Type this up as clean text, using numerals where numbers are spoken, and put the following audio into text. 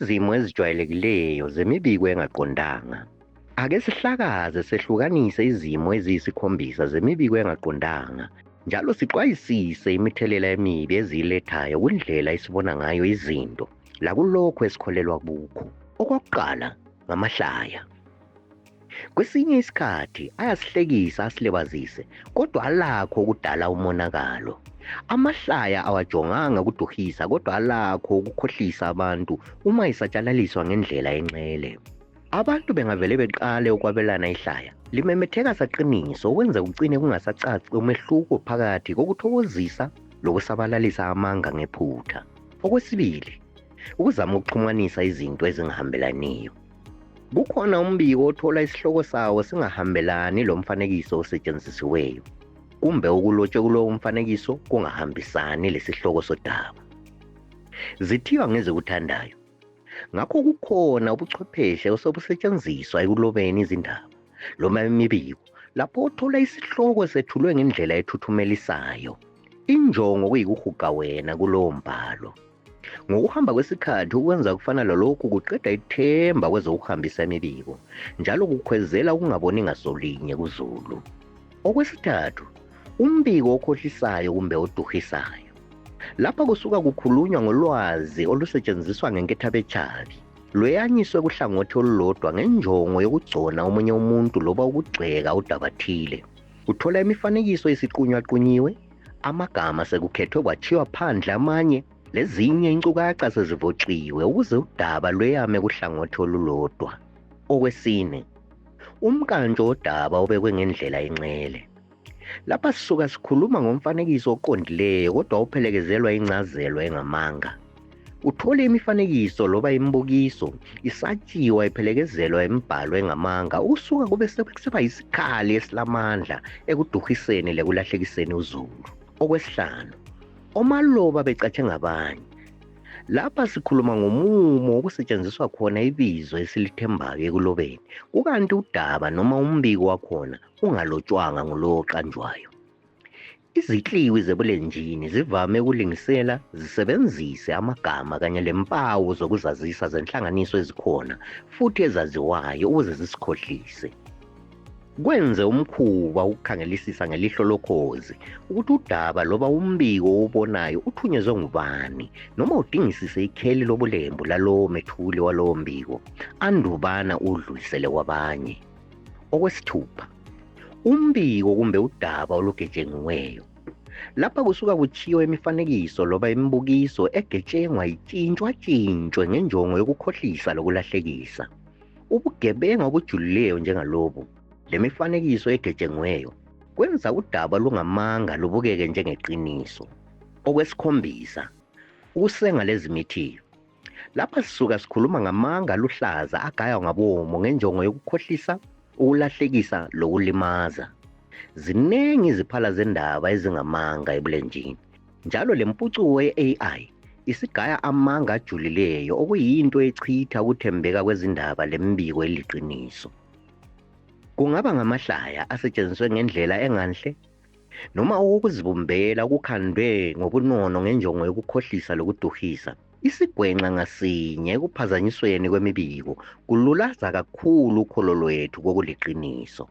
Izimo ezijwayelekileyo zemibiko engaqondanga. Ake sihlakaze sehlukanise izimo eziyisikhombisa zemibiko engaqondanga, njalo sixwayisise imithelela emibi eziyilethayo kwindlela esibona ngayo izinto lakulokho esikholelwa kukho. Okokuqala, ngamahlaya. Kwesinye isikhathi ayasihlekisa asilebazise, kodwa alakho ukudala umonakalo. Amahlaya awajonganga ukuduhisa, kodwa alakho ukukhohlisa abantu uma isatshalaliswa ngendlela enxele. Abantu bengavele beqale ukwabelana ihlaya, limemetheka saqiniso okwenza kugcine kungasacaci umehluko phakathi kokuthokozisa lokusabalalisa amanga ngephutha. Okwesibili, ukuzama ukuxhumanisa izinto ezingahambelaniyo. Kukhona umbiko othola isihloko sawo singahambelani lo mfanekiso osetshenzisiweyo, kumbe okulotshwe kulowo mfanekiso kungahambisani lesihloko sodaba. Zithiwa ngezikuthandayo. Ngakho kukhona ubuchwepheshe osebusetshenziswa ekulobeni izindaba noma imibiko lapho uthola isihloko sethulwe ngendlela ethuthumelisayo. Injongo kuyikuhuga wena kulowo mbhalo. Ngokuhamba kwesikhathi ukwenza kufana lalokhu kuqeda ithemba kwezokuhambisa imibiko, njalo kukhwezela ukungaboni ngasolinye kuZulu. Okwesithathu, umbiko okhohlisayo kumbe oduhisayo. Lapha kusuka kukhulunywa ngolwazi olusetshenziswa ngenkethabetshabi, lweyanyiswe kuhlangothi olulodwa ngenjongo yokugcona omunye umuntu loba ukugxeka udabathile. Uthola imifanekiso esiqunywa-qunyiwe, amagama sekukhethwe kwathiwa phandle amanye, lezinye inkcukacha sezivoxiwe ukuze udaba lweyame kuhlangothi olulodwa. Okwesine, umkantsho wodaba obekwe ngendlela enxele. Lapha sisuka sikhuluma ngomfanekiso oqondileyo kodwa uphelekezelwa incazelo engamanga. Uthole imifanekiso loba imibukiso isatshiwa iphelekezelwa imibhalo engamanga ukusuka kube sekuba yisikhali esilamandla ekuduhiseni lekulahlekiseni uZulu. Okwesihlanu, omaloba becatshe ngabanye. Lapha sikhuluma ngomumo okusetshenziswa khona ibizo esilithembayo ekulobeni, kukanti udaba noma umbiko wakhona ungalotshwanga ngulowo oqanjwayo. Izikliwi zebulenjini zivame ukulingisela zisebenzise amagama kanye lempawu zokuzazisa zenhlanganiso ezikhona futhi ezaziwayo ukuze zisikhohlise. Kwenze umkhuba ukukhangelisisa ngelihlo lokhozi ukuthi udaba loba umbiko owobonayo uthunyezwe ngubani, noma udingisise ikheli lobulembu lalowo methuli walowo mbiko, andubana udlulisele kwabanye. Okwesithupha, umbiko kumbe udaba olugejengiweyo. Lapha kusuka kuchiyo imifanekiso loba imibukiso egetshengwa itshintshwa ngenjongo yokukhohlisa lokulahlekisa. Ubugebenga obujulileyo njengalobu, le mifanekiso egejengiweyo, kwenza udaba lungamanga lubukeke njengeqiniso. Okwesikhombisa, ukusenga lezimithiyo. Lapha sisuka sikhuluma ngamanga aluhlaza agaywa ngabomo ngenjongo yokukhohlisa, ukulahlekisa lokulimaza. Zinengi iziphala zendaba ezingamanga ebulenjini, njalo lempucuko ye-AI isigaya amanga ajulileyo okuyinto echitha ukuthembeka kwezindaba lembiko eliqiniso. Kungaba ngamahlaya asetshenziswe ngendlela enganhle, noma okuzibumbela okukhandwe ngobunono ngenjongo yokukhohlisa lokuduhisa. Isigwenxa ngasinye ekuphazanyisweni kwemibiko kululaza kakhulu ukholo lwethu kokuliqiniso.